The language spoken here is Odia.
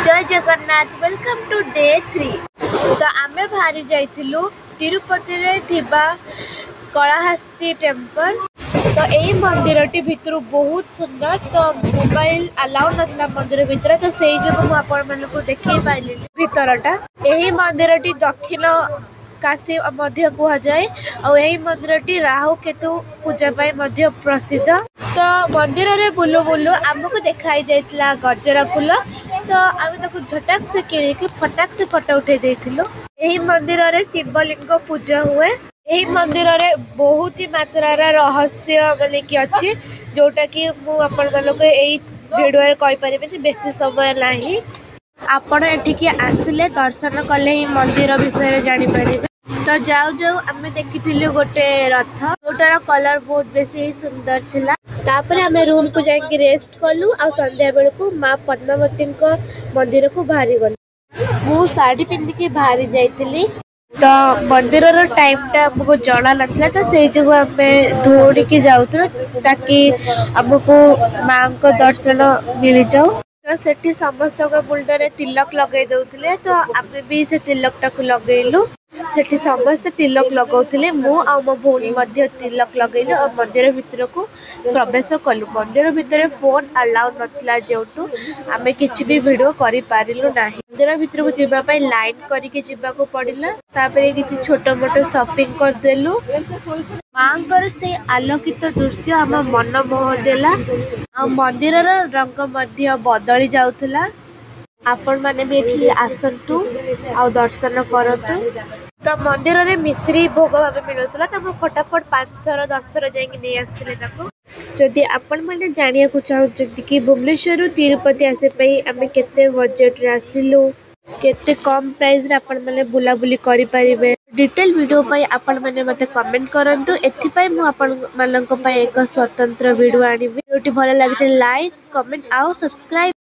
Jay Jagannath. Welcome to day 3। ତ ଆମେ ବାହାରି ଯାଇଥିଲୁ ତିରୁପତିରେ ଥିବା କଳାହସ୍ତି ଟେମ୍ପଲ। ତ ଏଇ ମନ୍ଦିରଟି ଭିତରୁ ବହୁତ ସୁନ୍ଦର। ତ ମୋବାଇଲ ଆଲାଉ ନଥିଲା ମନ୍ଦିର ଭିତରେ, ତ ସେଇ ଯୋଗୁଁ ମୁଁ ଆପଣମାନଙ୍କୁ ଦେଖେଇ ପାରିଲିନି ଭିତରଟା। ଏହି ମନ୍ଦିରଟି ଦକ୍ଷିଣ କାଶୀ ମଧ୍ୟ କୁହାଯାଏ ଆଉ ଏହି ମନ୍ଦିରଟି ରାହୁ କେତୁ ପୂଜା ପାଇଁ ମଧ୍ୟ ପ୍ରସିଦ୍ଧ। ତ ମନ୍ଦିରରେ ବୁଲୁ ବୁଲୁ ଆମକୁ ଦେଖା ହେଇଯାଇଥିଲା ଗଜରା ଫୁଲ। ତ ଆମେ ତାକୁ ଝଟାକ ସେ କିଣିକି ଫଟାକ ସେ ଫଟୋ ଉଠେଇ ଦେଇଥିଲୁ। ଏହି ମନ୍ଦିରରେ ଶିବଲିଙ୍ଗ ପୂଜା ହୁଏ। ଏହି ମନ୍ଦିରରେ ବହୁତ ହି ମାତ୍ରାର ରହସ୍ୟ ମାନେ କି ଅଛି, ଯୋଉଟା କି ମୁଁ ଆପଣମାନଙ୍କୁ ଏଇ ଭିଡ଼ିଓରେ କହିପାରିବିନି, ବେଶୀ ସମୟ ନାହିଁ। ଆପଣ ଏଠିକି ଆସିଲେ ଦର୍ଶନ କଲେ ହିଁ ମନ୍ଦିର ବିଷୟରେ ଜାଣିପାରିବେ। ତ ଯାଉ ଯାଉ ଆମେ ଦେଖିଥିଲୁ ଗୋଟେ ରଥ, ଯୋଉଟାର କଲର ବହୁତ ବେଶୀ ସୁନ୍ଦର ଥିଲା। ତାପରେ ଆମେ ରୁମକୁ ଯାଇକି ରେଷ୍ଟ କଲୁ ଆଉ ସନ୍ଧ୍ୟା ବେଳକୁ ମା ପଦ୍ମାବତୀଙ୍କ ମନ୍ଦିରକୁ ବାହାରି ଗଲୁ। ମୁଁ ଶାଢ଼ୀ ପିନ୍ଧିକି ବାହାରି ଯାଇଥିଲି। ତ ମନ୍ଦିରର ଟାଇମଟା ଆମକୁ ଜଣା ନଥିଲା, ତ ସେଇ ଯୋଗୁଁ ଆମେ ଦୌଡ଼ିକି ଯାଉଥିଲୁ ତାକି ଆମକୁ ମାଙ୍କ ଦର୍ଶନ ମିଳିଯାଉ। ତ ସେଠି ସମସ୍ତଙ୍କ ମୁଣ୍ଡରେ ତିଲକ ଲଗେଇ ଦଉଥିଲେ, ତ ଆମେ ବି ସେ ତିଲକଟାକୁ ଲଗେଇଲୁ। ସେଠି ସମସ୍ତେ ତିଲକ ଲଗାଉଥିଲେ, ମୁଁ ଆଉ ମୋ ଭଉଣୀ ମଧ୍ୟ ତିଲକ ଲଗେଇଲୁ ଆଉ ମନ୍ଦିର ଭିତରକୁ ପ୍ରବେଶ କଲୁ। ମନ୍ଦିର ଭିତରେ ଫୋନ୍ ଆଲାଉ ନଥିଲା, ଯେଉଁଠୁ ଆମେ କିଛି ବି ଭିଡ଼ିଓ କରିପାରିଲୁ ନାହିଁ। ମନ୍ଦିର ଭିତରକୁ ଯିବା ପାଇଁ ଲାଇନ୍ କରିକି ଯିବାକୁ ପଡ଼ିଲା। ତାପରେ କିଛି ଛୋଟ ମୋଟ ସପିଂ କରିଦେଲୁ। ମାଙ୍କର ସେଇ ଆଲୋକିତ ଦୃଶ୍ୟ ଆମ ମନ ମୋହ ଦେଲା ଆଉ ମନ୍ଦିରର ରଙ୍ଗ ମଧ୍ୟ ବଦଳି ଯାଉଥିଲା। ଆପଣମାନେ ବି ଏଠି ଆସନ୍ତୁ ଆଉ ଦର୍ଶନ କରନ୍ତୁ। ତ ମନ୍ଦିରରେ ମିଶ୍ରି ଭୋଗ ଭାବେ ମିଳୁଥିଲା, ତ ମୁଁ ଫଟାଫଟ 5 ଥର 10 ଥର ଯାଇକି ନେଇ ଆସିଥିଲି ତାକୁ। ଯଦି ଆପଣମାନେ ଜାଣିବାକୁ ଚାହୁଁଛନ୍ତି କି ଭୁବନେଶ୍ୱରରୁ ତିରୁପତି ଆସିବା ପାଇଁ ଆମେ କେତେ ବଜେଟରେ ଆସିଲୁ, କେତେ କମ୍ ପ୍ରାଇସ୍ରେ ଆପଣମାନେ ବୁଲାବୁଲି କରିପାରିବେ, ଡିଟେଲ ଭିଡ଼ିଓ ପାଇଁ ଆପଣମାନେ ମୋତେ କମେଣ୍ଟ କରନ୍ତୁ। ଏଥିପାଇଁ ମୁଁ ଆପଣମାନଙ୍କ ପାଇଁ ଏକ ସ୍ୱତନ୍ତ୍ର ଭିଡ଼ିଓ ଆଣିବି। ଭିଡ଼ିଓଟି ଭଲ ଲାଗିଥିଲେ ଲାଇକ୍, କମେଣ୍ଟ ଆଉ ସବସ୍କ୍ରାଇବ୍।